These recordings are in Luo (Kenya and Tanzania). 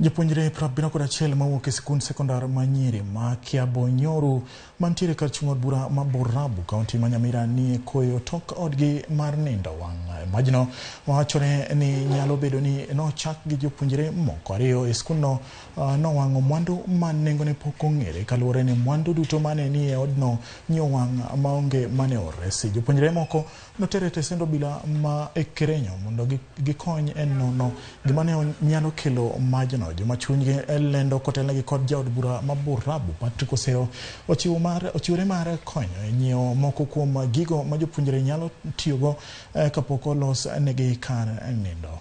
Jopuonjre 71 mawuok e sikund sekondar ma Nyiri ma Kiabonyoru mantiere kar chung' od bura ma Borabu, kaunti ma Nyamira nie koyo tok odgi mar nindo wang' majno mawachore ni nyalo bedo ni nochak gi jopuonjre moko ariyo e skundno nowang'o mwandu ma nengone pok ong'ere kaluwore ni mwandu duto mane ni e odno nyowang' maonge mane oresi. Jopuonjre moko noter e tesend obila ma Ekerenyo mondo gikony e nono gima ne nyalo kelo majno. Joma chunygi lendo kotelnegi kod jaod bura ma Borabu Patrick Oseo ochiwo mar ochiwore mar konyo e nyiewo moko kuom gigo ma jopuonjre nyalo tiyogo kapok olos negi kar nindo.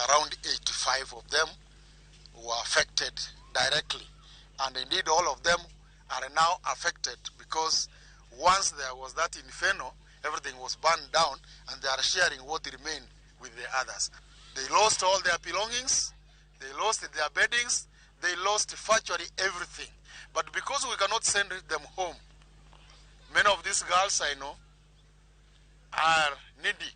Around 85 of them were affected directly. And indeed, all of them are now affected because once there was that inferno, everything was burned down and they are sharing what remained with the others. They lost all their belongings, they lost their beddings, they lost virtually everything. But because we cannot send them home, many of these girls I know are needy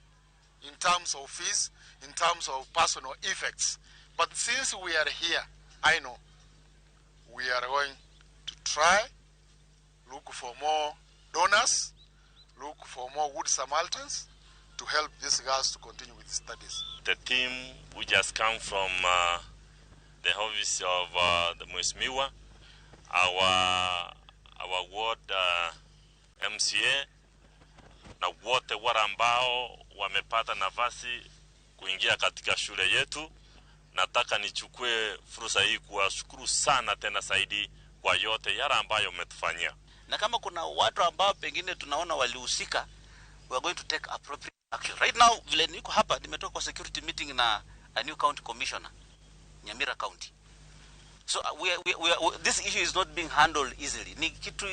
in terms of fees, in terms of personal effects. But since we are here, I know we are going to try, look for more donors, look for more good Samaritans to help these girls to continue with studies. The team which has come from the office of the Mheshimiwa, our ward MCA na wote wale ambao wamepata nafasi kuingia katika shule yetu. Nataka nichukue fursa hii kuwashukuru sana tena zaidi kwa yote yale ambayo umetufanyia. Na kama kuna watu ambao pengine tunaona walihusika, we are going to take appropriate action. Right now vile niko hapa, nimetoka kwa security meeting na a new county commissioner, Nyamira County. So this issue is not being handled easily. Ni kitu